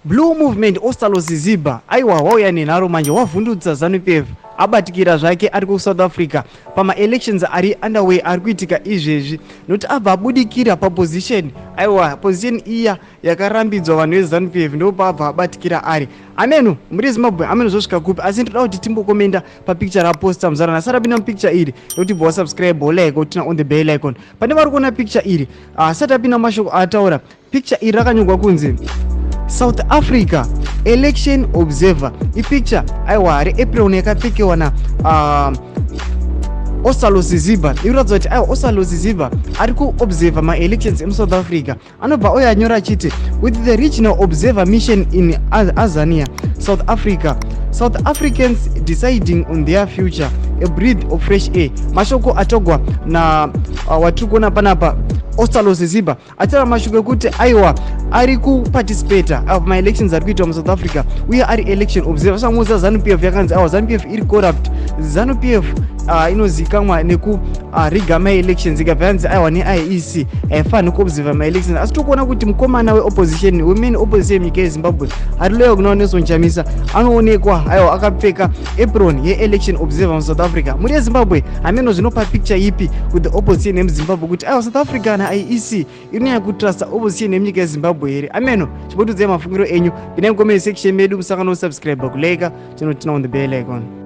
Blue Movement Ostallos Siziba aiwa wauya nenharo manje, wavhundutsa ZANU PF. Abatikira zvake ari kuSouth Africa pamaelections ari underway, ari kuitika izvezvi, nokuti abva abudikira paposition, aiwa, position iya yakarambidzwa vanhu veZANU PF, ndopaabva abatikira ari. Ameno muri Zimbabwe, ameno zvosvika kupi, asi ndoda kuti timbokomenda papicture raposta muzarana. Asati apinda mupicture iri, ndokuti bva wasubscribe, wolike, woturn on the bell icon. Pane vari kuona picture iri, asati apinda mumashoko ataura, picture iri rakanyorwa kunzi "South Africa Election Observer". Ipicture, aiwa, reapron yakapfekewa na Ostallos Siziba, ikuratidza kuti, aiwa, Ostallos Siziba ari kuobserva maelections emuSouth Africa. Anobva uyo anyora achiti, "With the regional observer mission in Azania, South Africa, South Africans deciding on their future, a breath of fresh air." Mashoko atogwa na watiri kuona panapa, Ostallos Siziba, achitaura mashoko ekuti, aiwa, ari kuparticipata maelections ari kuitwa muSouth Africa uye ari election observer. Samuudza ZANU PF yakanzi, aiwa, ZANU PF iri corrupt, ZANU PF inozivikanwa nekuriga maelections, ikabva yanzi, aiwa, neIEC haifaniri kuobserva maelections. Asi tiri kuti mukomana weopposition, wemain opposition munyika yeZimbabwe, ari loyal kuna Nelson Chamisa, anoonekwa, aiwa, akapfeka apron yeelection observer muSouth Africa. Muri yeZimbabwe, hameno zvinopa picture ipi with the opposition yemuZimbabwe, kuti, aiwa, South Africa naIEC inonyanya kutrusta opposition yemunyika yeZimbabwe here? Ameno, chimbotiudzai mafungiro enyu, pinai mucomment section medu, musangano, subscribe, kulike, chinoturn on the bell icon.